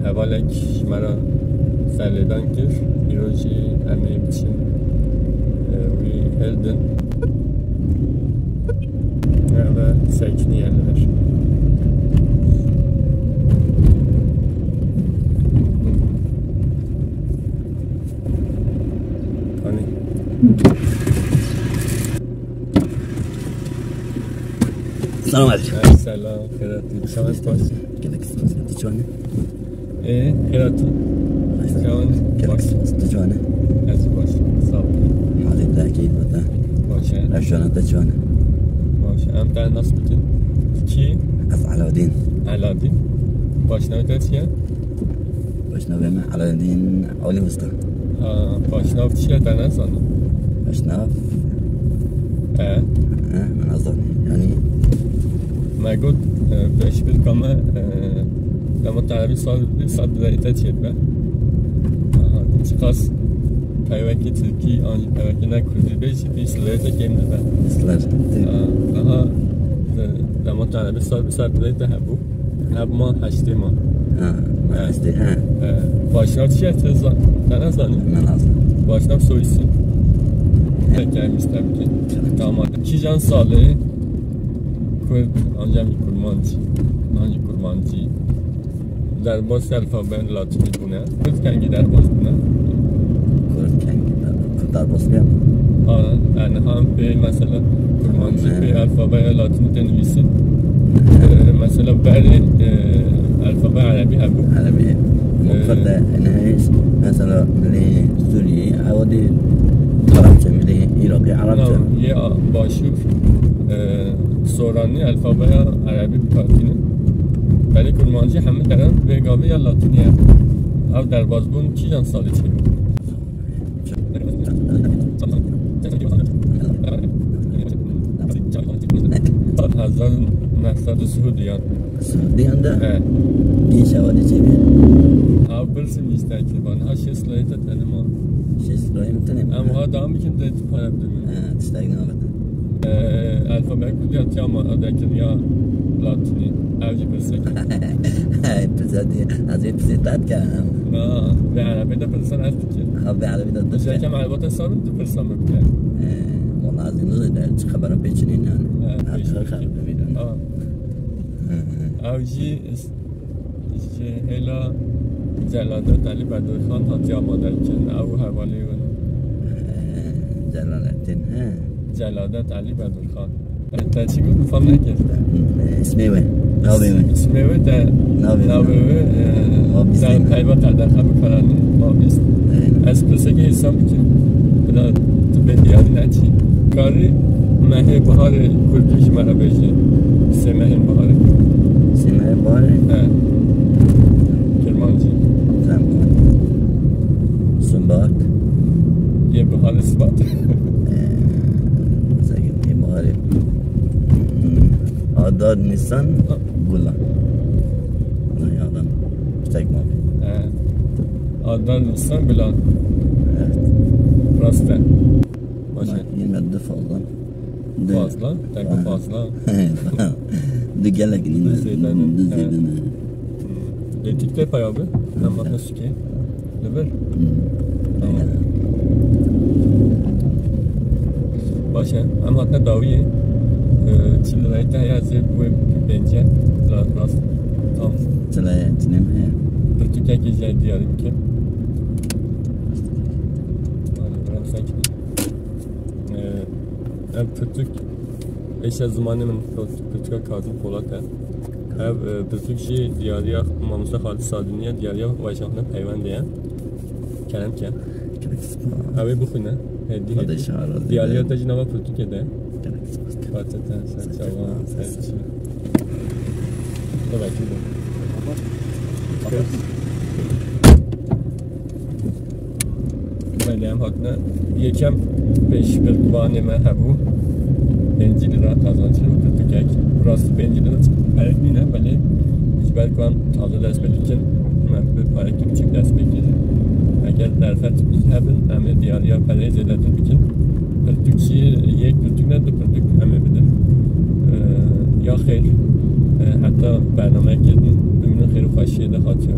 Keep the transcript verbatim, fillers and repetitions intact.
Hevalek ji me re serlêdan kir. Îro jî em ê biçin, e, wî hildin. Eve sekiniye li vir. Hani? Selam aleyküm. Selam, xêr hatî. Çawan baş? Gelek spas, tu çawan? Ê, xêr hatî. Çawan? Gelek spas, tu çawan? Ez baş, sağ ol. Malê te, keyfa te? Baş e. Rewşana te çawan? Baş e. Em te nas bikin. Kî? Ez Aladîn. Aladîn. Baş navê te çi ye? Paşnavê min Eladîn Olî Usta. Ha, paşnav çi ye, te nezanim? Paşnav? E? E, min nezanim. Yani me got, e, pêşbirka me, e, dema te erebî sar, sar didayî te çêdibe. Aha, çiqas peyvekî tirkî an jî peyvekî ne kurdî bê jî pî sirayê te kêm dibe. Sirayê te. Ha, aha, e, dema te erebî sar, sar didayî te hebû. Hebû ma heştê ma. Ha, ma heştê, ha. E, paşnav çi ye, te za-, te nezanî? Min nezanim. Paşnav soy isim. He. Peki, em îstem ki. Tamam. Kîjan salê Kurd, ancak kurmancî, ancak kurmancî derbas alfabeya latînî bûne. Kurd kengî derbas bûne? Kurd kengî der-, Kurd derbas bûye? Ha, yani han pê mesela kurmancî pê alfabeya latînî tê nivîsîn. Ee, mesela berê, e, alfabeya erebî hebû. Erebî. Ee, Kurd de, yani, mesela, milê Sûriyê, ew dê Arapça, milê Iraqî, Arapça. Na, yê a-, başûr, e, Soranî alfabeya erebî bi kar tînin. Belê kurmancî hemû deran vê gavê ya latînî ye. Ev derbasbûn kîjan salî çêbû? Hezar neh sed û sih û duyan. Sih û duyan de? He. Kî şewadî çêbû? Ew pirsî mîstekî van. Ha şêst leyê te tenê ma. Şêst leyê min tenê ma. Em wiha dewam bikin, dê tu para bidin. He, tiştek nabe. Ee, alfabeya kurdî ya tiya ma, dekir ya latînî. Ev jî pirsek. Hey, pirsek diye. Ez ê pirsê te dikim. Ha, vê erebê de pirsan ez dikim. Ha, vê erebê de dikim. Jekem erebata sabit tu pirsan bike. Ee, wala ez ê nizî de, çi xeberim pê çinîn yani. Ha, her, her xeberim pê çinîn. Ha. Hı hı. Ev jî Ji hêla Celadet Elî Bedîrxan hatiye amadekirin, ew û hevalê win. Celalettin, he. Celadet Elî Bedîrxan. Te çi got, fam nekir? Ismê wê, navê wê. Ismê wê de, navê wê, navê wê, e, ma bîst te peyva te derxe bikaranî, ma bîst. He. Ez pirseke hêsan bikim. Bila tu bê diyarî neçî. Karî mehê biharê kurdî ji me re bêjî. Sê mehên biharê. Sê mehên biharê? He. Kirmancî. Tamam. Sunbahar. Yê biharê sibat. Ee, Zengin yê biharê. Adar, Nisan, Gula. Ay adam. Tek mal. He. Adar, Nisan, Gula. Evet. Rast e. Baş e. Bak, yine de fazla. Fazla? Tek fazla. Du gelek yine. Du zêde ne? Du zêde ne? Lê tîp tê pey abi. Em hatine sukê. Li vir? Tamam. Baş e. Em hatine dawiyê. Ee, çil lirayê te heye, ez ê wê pêncî. Rast, rast. Tam. Çil lirayê, çinê me heye. Pirtûkekê jî diyarî bikim. Hadi, bırak sen. Ee, ev pirtûk pêşe zimanê min pirtûka Kazım Polat e. Ev, e, pirtûk jî diyariya Mamoste Xalid Sadunî ye, diyariya weşanxane Peywendê ye. Kerem ke. Ew ê bixwîne. Hêdî, hêdî. Diyariya te jî nava pirtûkê de. Parça te, ser çavan, ser çi. Bebekî bu. Belê em hatine. Yekem pêşbirkvanê me hebû. Pêncî lira qazanç û pirtûkek. Rast pêncî lira çi perek nîne, belê ji ber ku em taze dest pê dikin, em bi parekî biçûk dest pê kirin. Eger derfet hebin, em ê diyariya pereyê zêdetir bikin. Pirtûkçî yek pirtûk ne, du pirtûk em ê bidin. Ee, ya xêr, e, heta bernameyekê din bimînin xêr û xweşiyê de hatiye.